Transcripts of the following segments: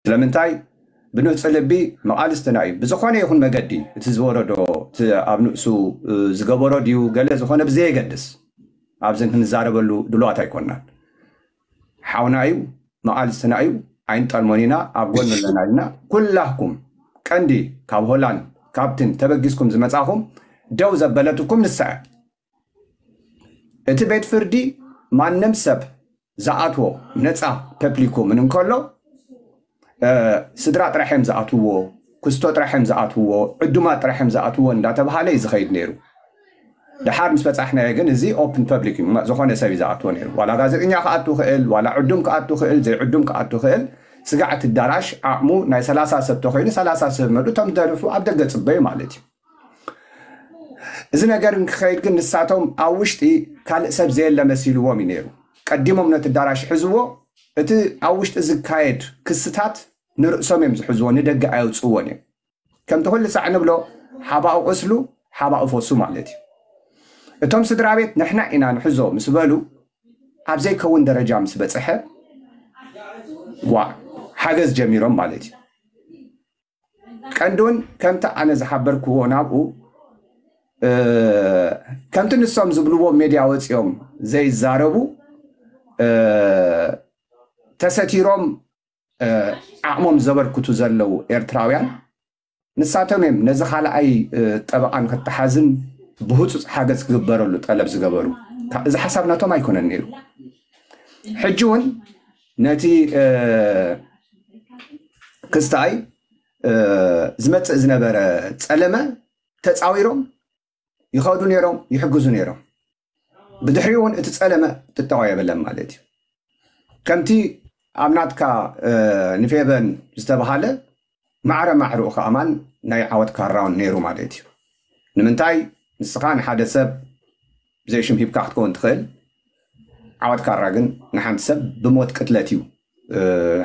ስለምንታይ? ብንጹህ ልቢ መቓልስትና እዩ። ብዝኾነ ይኹን መገዲ እቲ ዝወረዶ፣ እቲ ኣብ ንእሱ ዝገበሮ ድዩ ገለ ዝኾነ ብዘየገድስ፣ ኣብዚ ክንዛረበሉ ድሉዋት ኣይኮንናን። ሓውና እዩ፣ መቓልስትና እዩ፣ ኣይንጠልሞን ኢና፣ ኣብ ጎኑ ኣለና ኢልና ኩላኩም፣ ቀንዲ ካብ ሆላንድ ካብትን ተበጊስኩም ዝመጻኹም ደው ዘበለትኩም ንሳ እያ። እቲ ቤት ፍርዲ ማንም ሰብ ዝኣትዎ ነፃ ፐብሊኩ ምን እንከሎ ስድራ ጥራሕ እዮም ዝኣትዎ፣ ክስቶ ጥራሕ እዮም ዝኣትዎ፣ ዕዱማት ጥራሕ እዮም ዝኣትዎ እንዳተባሃለ እዩ ዝኸይድ ነይሩ። ድሓር ምስ በፃሕናዮ ግን እዚ ኦፕን ፐብሊክ እዩ፣ ዝኾነ ሰብ እዩ ዝኣትዎ ነይሩ። ዋላ ጋዜጠኛ ክኣቱ ክእል፣ ዋላ ዕዱም ክኣቱ ክእል፣ ዘይዕዱም ክኣቱ ክእል። ስጋዕ እቲ ኣዳራሽ ዓቕሙ ናይ ሰላሳ ሰብ ተኮይኑ ሰላሳ ሰብ መዱ እቶም ዝደርፉ ኣብ ደገ ፅበዩ ማለት እዩ። እዚ ነገር እንክኸይድ ግን ንሳቶም ኣብ ውሽጢ ካልእ ሰብ ዘየለ መሲልዎም እዩ ነይሩ። ቀዲሞም ነቲ ኣዳራሽ ሕዝዎ፣ እቲ ኣብ ውሽጢ ዝካየድ ክስታት ንርእሶም እዮም ዝሕዝዎ፣ ንደገ ኣየውፅዎን እዮም። ከምቲ ኩሉ ሳዕ ንብሎ ሓባኡ ቁስሉ ሓባኡ ፈሱ ማለት እዩ። እቶም ስድራ ቤት ንሕና ኢና ንሕዞ ምስ በሉ ኣብ ዘይከውን ደረጃ ምስ በፅሐ ዋ ሓገዝ ጀሚሮም ማለት እዩ። ቀንዲ እውን ከምቲ ኣነ ዝሓበርክዎ ናብኡ ከምቲ ንሶም ዝብልዎ ሜድያ ወፂኦም ዘይዛረቡ ተሰቲሮም ዓቕሞም ዘበርክቱ ዘለዉ ኤርትራውያን ንሳቶም እዮም ነዚ ካልኣይ ጠበቓ ንክተሓዝን ብህፁፅ ሓገዝ ክግበረሉ ጠለብ ዝገበሩ። እዚ ሓሳብ ናቶም ኣይኮነን ነይሩ። ሕጂ እውን ነቲ ክስታይ ዝመፅእ ዝነበረ ፀለመ ተፃዊሮም ይኸዱ ነይሮም፣ ይሕግዙ ነይሮም። ብድሕሪኡ እውን እቲ ፀለመ ጥጠዋ የበለን ማለት እዩ። ከምቲ ኣብ ናትካ ንፌበን ዝተባሃለ ማዕረ ማዕርኡ ከኣማን ናይ ዓወት ካራውን ነይሩ ማለት እዩ። ንምንታይ ንስኻ ንሓደ ሰብ ብዘይ ሽም ሂብካ ክትከውን ትኽእል። ዓወት ካራ ግን ንሓንቲ ሰብ ብሞት ቅትለት እዩ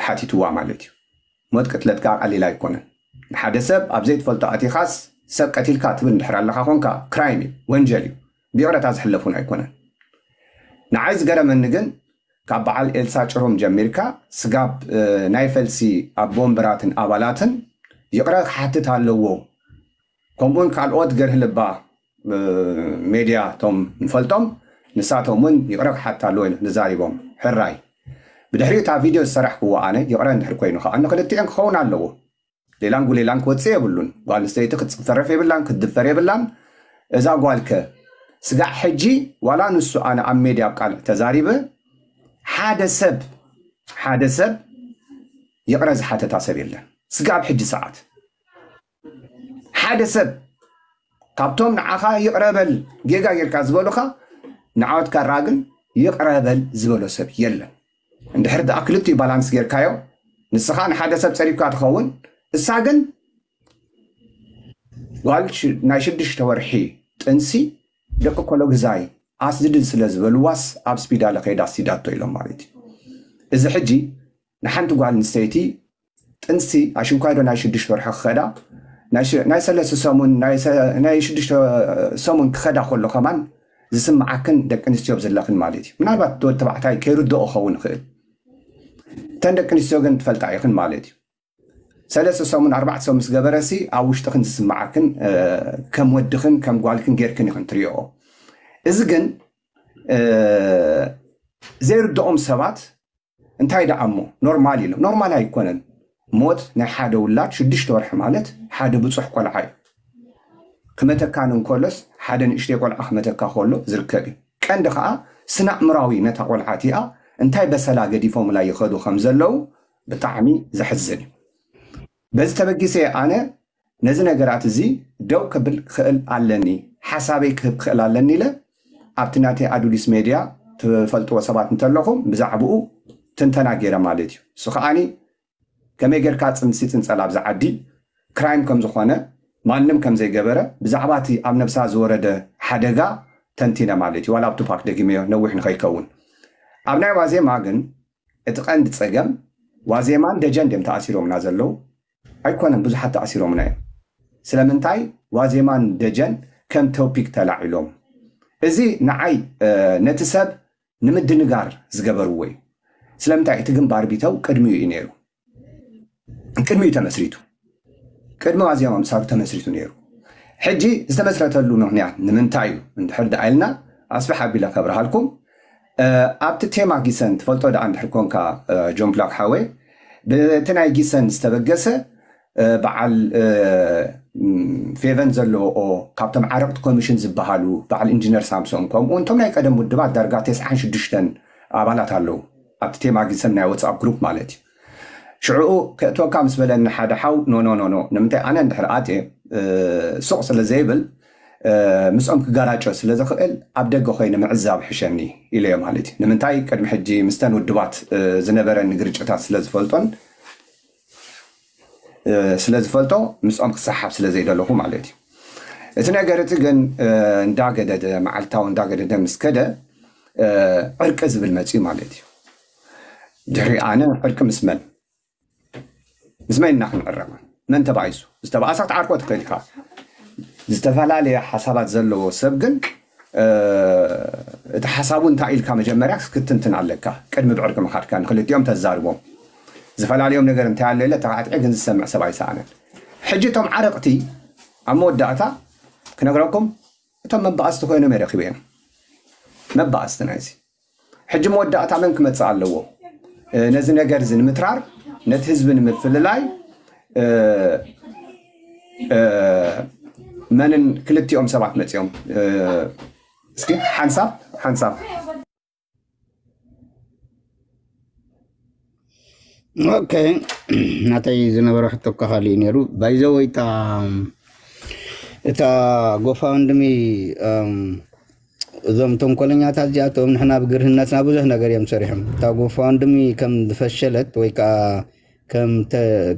ሓቲትዋ ማለት እዩ። ሞት ቅትለት ከዓ ቀሊል ኣይኮነን። ንሓደ ሰብ ኣብ ዘይትፈልጦ ኣቲኻስ ሰብ ቀቲልካ ትብል እንድሕር ኣለኻ ኮንካ ክራይም እዩ፣ ወንጀል እዩ። ብይቕረታ ዝሕለፉን ኣይኮነን። ንዓይ ዝገረመኒ ግን ካብ በዓል ኤልሳ ጭሩም ጀሚርካ ስጋብ ናይ ፈልሲ ኣቦ ወንበራትን ኣባላትን ይቕረ ክሓትት ኣለዎ። ከምኡውን ካልኦት ገርህ ልባ ሜድያ እቶም ንፈልጦም ንሳቶም እውን ይቕረ ክሓትት ኣለዎ ኢሉ ንዛሪቦም። ሕራይ ብድሕሪ እታ ቪድዮ ዝሰራሕክዎ ኣነ ይቕረ እንድሕር ኮይኑ ከዓ ንክልቲኤን ክኸውን ኣለዎ። ሌላን ጉሌላን ክወፅእ የብሉን። ጓል ኣንስተይቲ ክትፅፈረፍ የብላን፣ ክትድፈር የብላን። እዛ ጓልከ ስጋዕ ሕጂ ዋላ ንሱ ኣነ ኣብ ሜድያ ኣብ ቃልዕ ተዛሪበ ሓደ ሰብ ሓደ ሰብ ይቕረ ዝሓተታ ሰብ የለን። ስጋብ ሕጂ ሰዓት ሓደ ሰብ ካብቶም ንዓኻ ይቕረ በል ጌጋ ጌርካ ዝበሉኻ ንዓወት ካራ ግን ይቕረ በል ዝበሎ ሰብ የለን። እንድሕር ደኣ ክልቲኡ ባላንስ ጌርካዮ ንስኻ ንሓደ ሰብ ጸሪፍካ ትኸውን፣ እሳ ግን ጓል ናይ ሽዱሽተ ወርሒ ጥንሲ ደቂ ኮሎግዛይ ኣስድድን ስለ ዝበልዋስ ኣብ ስፒዳለ ከይዳ ኣስዲዳቶ ኢሎም ማለት እዩ። እዚ ሕጂ ንሓንቲ ጓል ኣንስተይቲ ጥንሲ ኣሽንኳይዶ ናይ ሽዱሽተ ወርሒ ክኸዳ ናይ ሰለስተ ሰሙን ናይ ሽዱሽተ ሰሙን ክኸዳ ከሎ ከማን ዝስምዓክን ደቂ ኣንስትዮ ዘለኽን ማለት እዩ። ምናልባት ወዲ ተባዕታይ ከይርድኦ ክኸውን ይኽእል። እተን ደቂ ኣንስትዮ ግን ትፈልጣ ኢኽን ማለት እዩ። ሰለስተ ሰሙን ኣርባዕተ ሰሙን ምስ ገበረሲ ኣብ ውሽጥኽን ዝስምዓክን ከም ወድኽን ከም ጓልክን ጌርክን ኢኽን ትሪኦ። እዚ ግን ዘይርድኦም ሰባት እንታይ ደኣ እሞ ኖርማል ኢሎም። ኖርማል ኣይኮነን። ሞት ናይ ሓደ ውላድ ሽዱሽተ ወርሒ ማለት ሓደ ብፁሕ ቆልዓ እዩ። ክመተካን እንከሎስ ሓደ ንእሽተይ ቆልዓ ክመተካ ከሎ ዝርከብ እዩ። ቀንዲ ከዓ ስነ-ኣእምራዊ ነታ ቆልዓ እቲኣ እንታይ በሰላ ገዲፎምላ ይኸዱ ከም ዘለዉ ብጣዕሚ ዘሕዝን እዩ። በዚ ተበጊሰ ኣነ ነዚ ነገራት እዚ ደው ክብል ክኽእል ኣለኒ፣ ሓሳበይ ክህብ ክኽእል ኣለኒ ኢለ ኣብቲ ናተይ ኣዱሊስ ሜድያ ትፈልጥዎ ሰባት እንተለኹም ብዛዕባኡ ትንተና ገይረ ማለት እዩ። እሱ ከዓኒ ከመይ ጌርካ ጽንሲ ጽንጸል ኣብዚ ዓዲ ክራይም ከም ዝኾነ ማንም ከም ዘይገበረ ብዛዕባ እቲ ኣብ ነብሳ ዝወረደ ሓደጋ ተንቲነ ማለት እዩ። ዋላ ኣብ ቱፓክ ደጊመዮ ነዊሕ ንኸይከውን ኣብ ናይ ዋዜማ ግን እቲ ቀንዲ ጸገም ዋዜማን ደጀን ድዮም ተኣሲሮምና ዘለዉ? ኣይኮነን፣ ብዙሓት ተኣሲሮምና እዮም። ስለምንታይ ዋዜማን ደጀን ከም ቶፒክ ተላዒሎም? እዚ ንዓይ ነቲ ሰብ ንምድንጋር ዝገበርዎ እዩ። ስለምንታይ እቲ ግንባር ቢተው ቅድሚኡ እዩ ነይሩ። ቅድሚኡ ተመስሪቱ። ቅድሚ ዋዜማ ምሳሩ ተመስሪቱ ነይሩ። ሕጂ ዝተመስረተሉ ምኽንያት ንምንታይ እዩ እንድሕር ደኣ ኢልና ኣስፍሕ ኣቢለ ከብርሃልኩም። ኣብቲ ቴማ ጊሰን ትፈልጦ ደኣ እንድሕር ኮንካ ጆን ብላክ ሓወይ፣ ብቲ ናይ ጊሰን ዝተበገሰ በዓል ፌቨን ዘለዎ ካብቶም ዓረቕቲ ኮሚሽን ዝበሃሉ በዓል ኢንጂነር ሳምሶን ከምኡ እንቶም ናይ ቀደም ውድባት ዳርጋ ተስዓን ሽዱሽተን ኣባላት ኣለዉ ኣብቲ ቴማ ጊሰን ናይ ወትስኣፕ ግሩፕ ማለት እዩ። ሽዕኡ ከእትወካ ምስ በለኒ ሓደ ሓው ኖ ኖ ኖ ኖ ንምንታይ ኣነ እንድሕር ኣትየ ሱቕ ስለ ዘይብል ምስኦም ክጋራጮ ስለ ዝኽእል ኣብ ደገ ኮይነ ምዕዛብ ሕሸኒ ኢለዮ ማለት እዩ። ንምንታይ ቅድሚ ሕጂ ምስተን ውድባት ዝነበረኒ ግርጭታት ስለ ዝፈልጦን ስለ ዝፈልጦ ምስኦም ክሰሓብ ስለ ዘይደለኹ ማለት እዩ። እቲ ነገር እቲ ግን እንዳገደደ መዓልታዊ እንዳገደደ ምስ ከደ ዕርቂ ዝብል መፅዩ ማለት እዩ። ድሕሪ ኣነ ዕርቂ ምስ መን ምስ መን ኢና ክንዕረቕ? መን ተባኢሱ? ዝተባእሳ ክትዓርቆ ትኽእል ኢኻ። ዝተፈላለየ ሓሳባት ዘለዎ ሰብ ግን እቲ ሓሳቡ እንታይ ኢልካ መጀመርያ ክትንትን ኣለካ ቅድሚ ብዕርቂ ምኻድካ ንክልቲኦም ተዛርቦም። ዝፈላለዮም ነገር እንታይ ኣሎ ኢለ ተቃጥዐ ግን ዝሰምዕ ሰብ ኣይሰኣነን። ሕጂ እቶም ዓረቕቲ ኣብ መወዳእታ ክነግረኩም እቶም መባእስቲ ኮይኖም የረኪበ እዮም። መባእስቲ ናይዚ ሕጂ መወዳእታ መን ክመፅእ ኣለዎ? ነዚ ነገር እዚ ንምትራር ነቲ ህዝቢ ንምፍልላይ መንን ክልቲኦም ሰባት መፂኦም እስኪ ሓንሳብ ሓንሳብ ኦኬ ናተይ ዝነበረ ሕቶ እኳ ካሊእ ነይሩ ባይዘወይ እታ እታ ጎፋውንድሚ እዞም ተንኮለኛታት እዚኣቶም ንሕና ብግርህነትና ብዙሕ ነገር እዮም ሰሪሖም እታ ጎፋውንድሚ ከም ዝፈሸለት ወይ ከዓ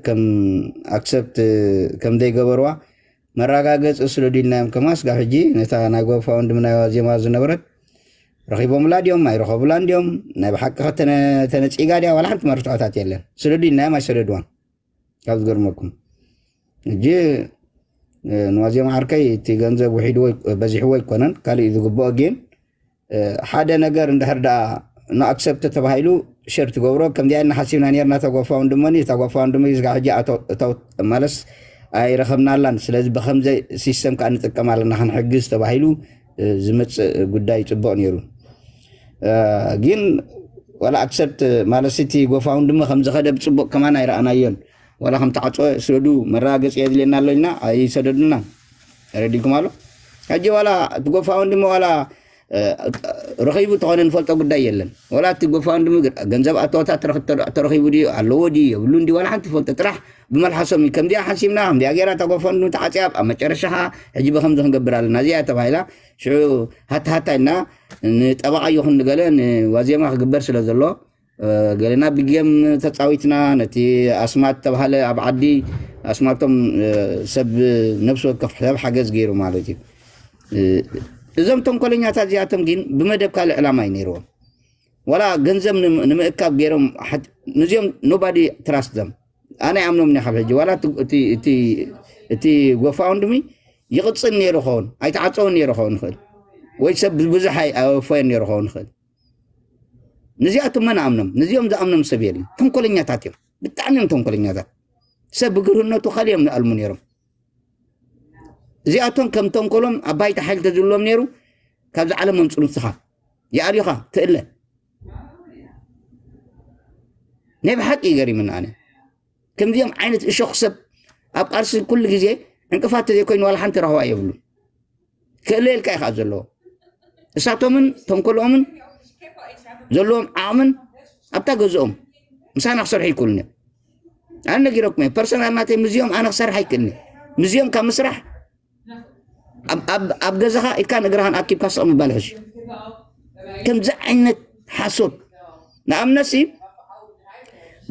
ከም ኣክሰፕት ከም ዘይገበርዋ መረጋገፂ ስለ ድልናዮም ከማስ ጋብ ሕጂ ነታ ናይ ጎፋውንድሚ ናይ ዋዜማ ዝነበረት ረኺቦምላ ድዮም ኣይረኸቡላን ድዮም ናይ ብሓቂ ከተነፂጋ ድያ ዋላ ሓንቲ መርትዖታት የለን ስለ ድልናዮም ኣይሰደድዋን ካብ ዝገርመኩም እጂ ንዋዜማ ዓርከይ እቲ ገንዘብ ውሒድዎ በዚሕዎ ኣይኮነን ካሊእ ዝግብኦ ግን ሓደ ነገር እንድሕር ደኣ ንኣክሰፕት ተባሂሉ ሸር ትገብሮ ከምዚኣ ኢና ሓሲብና ነርና ተጓፋውን ድመኒ ተጓፋውን ድመ ዝጋ ሕጂ እታው ማለስ ኣይረኸብናላን ስለዚ ብከምዚ ሲስተም ከዓ ንጥቀም ኣለና ክንሕግዝ ተባሂሉ ዝመፅእ ጉዳይ ፅቡቅ ነይሩ ግን ዋላ ኣክሰፕት ማለት እቲ ጎፋውን ድመ ከምዝኸደ ብፅቡቅ ከማን ኣይረኣናዮን ዋላ ከም ተዓፀወ ስደዱ መረጋገፂ የድልየና ኣሎ ኢልና ኣይሰደዱና ተረዲኩም ኣሎ ሕጂ ዋላ እቲ ጎፋውን ድመ ዋላ ረኺቡ ተኾነ ንፈልጦ ጉዳይ የለን ዋላ እቲ ጎፋውን ድመ ገንዘብ ኣተወታት ተረኺቡ ድዩ ኣለዎ ድዩ የብሉን ድዩ ዋላ ሓንቲ ፈልጦ ጥራሕ ብመልሓሶም እዩ ከምዚኣ ሓሲብና ከምዚኣ ገይራ እታ ጎፋውን ድመ ተዓፅያ ኣብ መጨረሻ ከዓ ሕጂ ብከምዚ ክንገብር ኣለና እዚኣ ተባሂላ ሽዑ ሃታ ሃታ ኢልና ንጠበቃ ይኹን ንገለ ንዋዜማ ክግበር ስለ ዘሎ ገለና ብጌም ተፃዊትና ነቲ ኣስማት ተባሃለ ኣብ ዓዲ ኣስማቶም ሰብ ነብሲ ወከፍ ሰብ ሓገዝ ገይሩ ማለት እዩ እዞም ተንኮለኛታት እዚኣቶም ግን ብመደብ ካልእ ዕላማ እዩ ነይርዎም ዋላ ገንዘብ ንምእካብ ገይሮም ንዚኦም nobody trust them ኣነ ይኣምኖም ኒ ካብ ሕጂ ዋላ እቲ ጎፋውንድሚ ይቕፅል ነይሩ ኸውን ኣይተዓፀውን ነይሩ ኸውን ይኽእል ወይ ሰብ ብዙሕ ኣይወፈዮን ነይሩ ኸውን ይኽእል ንዚኣቶም መን ኣምኖም ንዚኦም ዝኣምኖም ሰብ የለን ተንኮለኛታት እዮም ብጣዕሚ እዮም ተንኮለኛታት ሰብ ብግርህነቱ ካልዮም ንኣልሙ ነይሮም እዚኣቶም ከም ተንኮሎም ኣብ ባይታ ሓይሊ ተዝብሎም ነይሩ ካብዚ ዓለም መምፅኡ ንስኻ ይኣልዩኻ ትእለ ናይ ብሓቂ ይገሪምና ኣነ ከምዚኦም ዓይነት እሾኽ ሰብ ኣብ ቃልሲ ኩሉ ግዜ ዕንቅፋት ተዘይኮይኑ ዋላ ሓንቲ ረኽባ የብሉን ክእለየልካ እዩ ከዓ ዘለዎ እሳቶምን ተንኮልኦምን ዘለዎም ዓቕምን ኣብታ ገዝኦም ምሳና ክሰርሑ ይክእሉን እዮም ኣነ ነጊረኩም እየ ፐርሰናል ናተይ ምዚኦም ኣነ ክሰርሕ ኣይክእልን እየ ምዚኦም ካብ ምስራሕ ኣብ ገዛኻ ኢድካን እግራኻን ኣኪብካ ስቕ ምባል ሕሽ ከምዚ ዓይነት ሓሶት ንኣብነሲ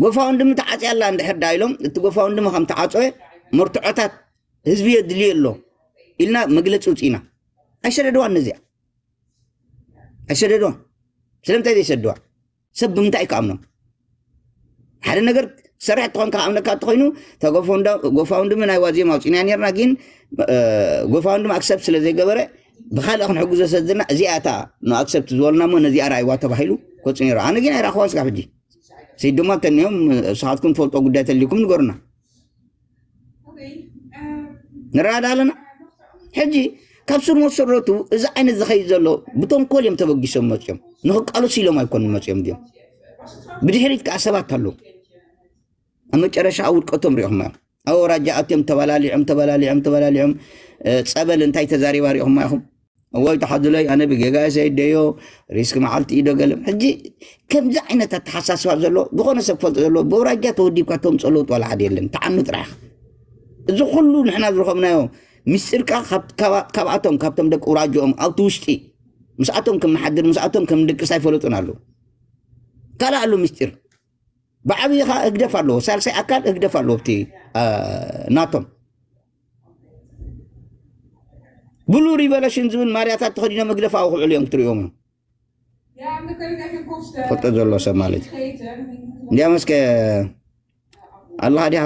ጎፋውንድሚ ተዓፅያ ኣላ እንድሕር ዳ ኢሎም እቲ ጎፋውንድሚ ከም ተዓፀወ መርትዖታት ህዝቢ የድልዮ ኣሎ ኢልና መግለፂ ውፅኢና ኣይሰደድዋን ነዚኣ ኣይሰደድዋን ስለምንታይ ዘይሰድዋ ሰብ ብምንታይ እዩ ክኣምኖም ሓደ ነገር ክሰርሕ ትኾን ክኣምነካ እንተኮይኑ እታ ጎፋውንድሚ ናይ ዋዜማ ኣውፂና ነርና ግን ጎፋውንድሚ ኣክሰፕት ስለ ዘይገበረ ብካልእ ክንሕግዞ ሰድና እዚኣ እታ ንኣክሰፕት ዝበልና እሞ ነዚኣ ረኣይዋ ተባሂሉ ክወፅ ነይሩ ኣነ ግን ኣይረኣኽዋን ስጋብ ሕጂ ሰይድ ድማ ተኒኦም ንስኻትኩም ትፈልጦ ጉዳይ ተልዩኩም ንገሩና ንረዳዳ ኣለና። ሕጂ ካብ ስር መሰረቱ እዚ ዓይነት ዝኸይድ ዘሎ ብተንኮል እዮም ተበጊሶም መፅኦም። ንኽቃለሱ ኢሎም ኣይኮኑን መፅኦም ድዮም? ብድሕሪት ከዓ ሰባት ኣለዉ። ኣብ መጨረሻ ኣብ ውድቀቶም ሪኦኹማ እዮም። ኣብ ኣውራጃ ኣትዮም ተበላሊዖም ተበላሊዖም ተበላሊዖም። እ፣ ፀበል እንታይ ተዛሪባ ሪኦኹማ ኢኹም? ወይ ተሓዝለይ፣ ኣነ ብጌጋ ሰይደዮ፣ ሪስክ መዓልቲ ኢዶ ገለም። ሕጂ ከምዚ ዓይነት ኣተሓሳስባ ዘሎ ዝኾነ ሰብ ፈልጦ ዘሎ ብኣውራጃ ተወዲብካ ተምፀለውጥ ዋላ ሓደ የለን። ተዓኑ ጥራሕ። እዚ ኩሉ ንሕና ዝረኸብናዮ ምስጢር ከኣ ካብ- ካብ- ካብኣቶም ካብቶም ደቂ ውራጅኦም ኣብቲ ውሽጢ ምስኣቶም ከም ንሓድር ምስኣቶም ከም ንድቅስ ኣይፈለጡን ኣለዉ። ካልእ ኣሎ ምስጢር። ብዓብዪ ኸዓ ህግደፍ ኣለዎ። ሳልሳይ ኣካል ህግደፍ ኣለዎ ኣብቲ፣ አ፣ ናቶም ብሉ ሪቨለሽን ዝብል ማርያታት ተኸዲኖም ህግደፋዊ ክውዕሉ እዮም ክትሪኦም እዮም። ፈልጦ ዘሎ ሰብ ማለት እዩ። እንዲያም እስከ ኣላህ ዲኻ